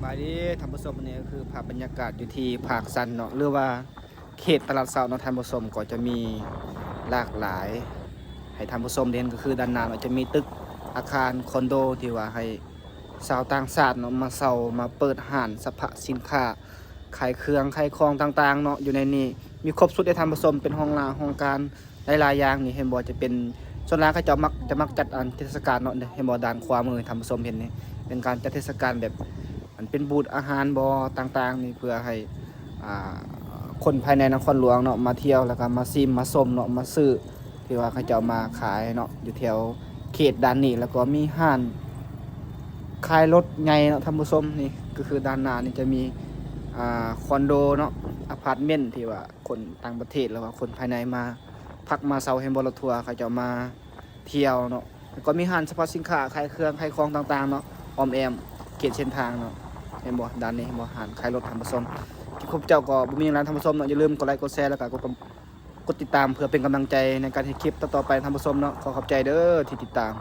ສະບາຍດີທ່ານຜູ້ຊົມ, ອັນນີ້ກໍຄືພາບບັນຍາກາດຢູ່ທີ່ປາກຊັນເນາະ ຫຼືວ່າເຂດຕະຫຼາດເຊົ້າເນາະທ່ານຜູ້ຊົມ. ກໍຈະມີຫຼາກຫຼາຍໃຫ້ທ່ານຜູ້ຊົມໄດ້ເຫັນ, ກໍຄືດ້ານໜ້າເນາະ ຈະມີຕຶກອາຄານຄອນໂດ ທີ່ວ່າໃຫ້ຊາວຕ່າງຊາດເນາະມາເຊົ່າ ມາເປີດຮ້ານສະພະສິນຄ້າ ຂາຍເຄື່ອງຂາຍຂອງຕ່າງໆເນາະ. ຢູ່ໃນນີ້ມີຄົບຊຸດເດ້ທ່ານຜູ້ຊົມ, ເປັນຫ້ອງລາຫ້ອງການ ຫຼາຍໆຢ່າງນີ້ ເຫັນບໍ່? ຈະເປັນ ສ່ວນຫຼາຍເຂົາເຈົ້າມັກ ຈະມັກຈັດອັນເທດສະການເນາະ, ເຫັນບໍ່? ດ້ານຂວາມືທ່ານຜູ້ຊົມເຫັນນີ້ ເປັນການຈັດເທດສະການແບບ ອັນເປັນບູດອາຫານບໍ່ ຕ່າງໆນີ້ ເພື່ອໃຫ້ ອ່າ ຄົນພາຍໃນນະຄອນຫຼວງເນາະ ມາທ່ຽວ ແລ້ວກໍມາຊິມມາຊົມເນາະ ມາຊື້ ທີ່ວ່າເຂົາເຈົ້າມາຂາຍເນາະ ຢູ່ແຖວເຂດດ້ານນີ້. ແລ້ວກໍມີຮ້ານຂາຍລົດໃຫຍ່ເນາະທ່ານຜູ້ຊົມ. ນີ້ກໍຄືດ້ານໜ້ານີ້ຈະມີ ອ່າ ຄອນໂດເນາະ ອາພາດເມັນ ທີ່ວ່າຄົນຕ່າງປະເທດ ຫຼືວ່າຄົນພາຍໃນມາພັກມາເຊົ່າ ເຫັນບໍ່? ລົດທົວເຂົາເຈົ້າມາທ່ຽວເນາະ. ແລ້ວກໍມີຮ້ານສະພະສິນຄ້າ ຂາຍເຄື່ອງຂາຍຂອງຕ່າງໆເນາະ ອ້ອມແອ້ມເຂດເສັ້ນທາງເນາະ ເຫັນບໍ່? ດ້ານນີ້ເຫັນບໍ່? ຮ້ານຂາຍລົດທ່ານຜູ້ຊົມ. ຄລິບຂອງເຈົ້າກໍບໍ່ມີຫຍັງຫຼາຍທ່ານຜູ້ຊົມເນາະ, ຢ່າລືມກົດໄລກົດແຊ ແລ້ວກໍກົດ ກົດຕິດຕາມ ເພື່ອເປັນກຳລັງໃຈໃນການເຮັດຄລິບຕໍ່ໆໄປທ່ານຜູ້ຊົມເນາະ. ຂໍຂອບໃຈເດີທີ່ຕິດຕາມ.